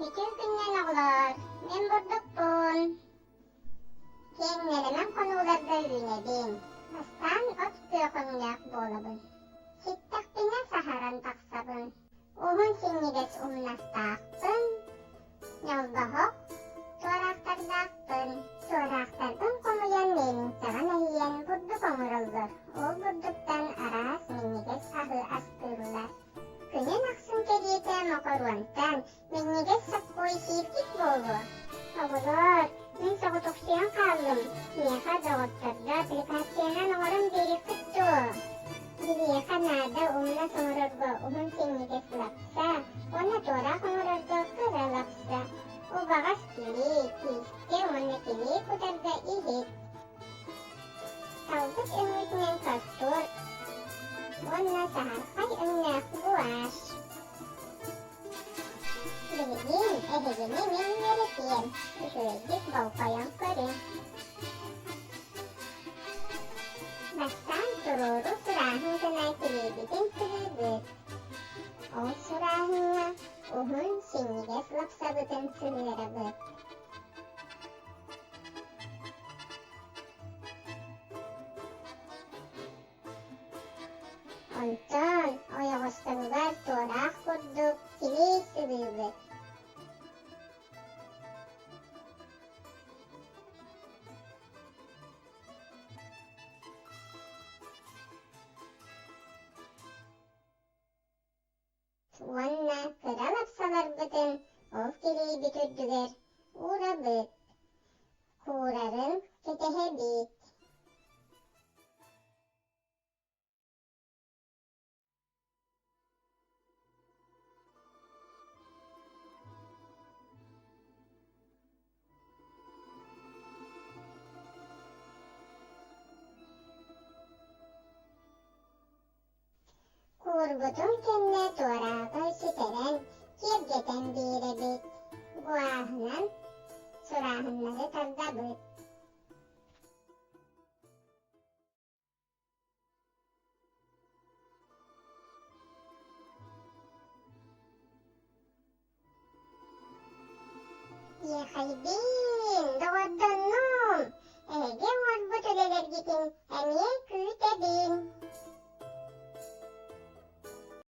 Үтүө күннэн оҕолоор, мин бурдукпун. Киэҥ нэлэмэн хонууларга үүнэбин, бастаан от күөх өҥнөөх буолабын. Ситтэхпинэ саһаран тахсабын. Уһун синньигэс умнастаахпын, ньолбоһох туораахтардаахпын. Туораахтарбын хомуйан миэлиҥсэҕэ мэһийэн бурдук оҥороллор. Ол бурдуктан араас минньигэс аһы астыыллар. Күнүн ахсын кэриэтэ мокоруонтан минньигэс соккуой сииргит буолуо. Оҕолоор, мин соҕотохсуйан хааллым. Миэхэ доҕотторго аппликациянан оҥорон биэриэххит дуо? Биһиэхэ наада умнас оҥорорго уһун синньигэс лапса уонна туораах оҥорорго кыра лапса, убаҕас килиэй, киистэ уонна килиэй кутарга иһит. Талбыт өҥҥүтүнэн хортуор уонна саһархай өҥнөөх гуашь. Билигин эһигини мин үөрэтиэм, үчүгэйдик болҕойон көрүҥ. Бастаан туруору сурааһын гына килиэбитин сыһыыбыт. Ол сурааһыҥҥа уһун синньигэс лапсабытын сыһыарабыт. Онтон ойоҕосторугар туораах курдук килиэй сыбыыбыт. Уонна кыра лапсаларбытын ол килиэйбит үрдүгэр уурабыт, куурарын кэтэһэбит. Куурбутун кэннэ туорааҕы ситэрэн, киэргэтэн биэрэбит, гуаһынан сурааһыннары тардабыт. Иэхэйбиин, доҕордоннум, эһиги оҥорбут үлэлэргитин эмиэ күүтэбин.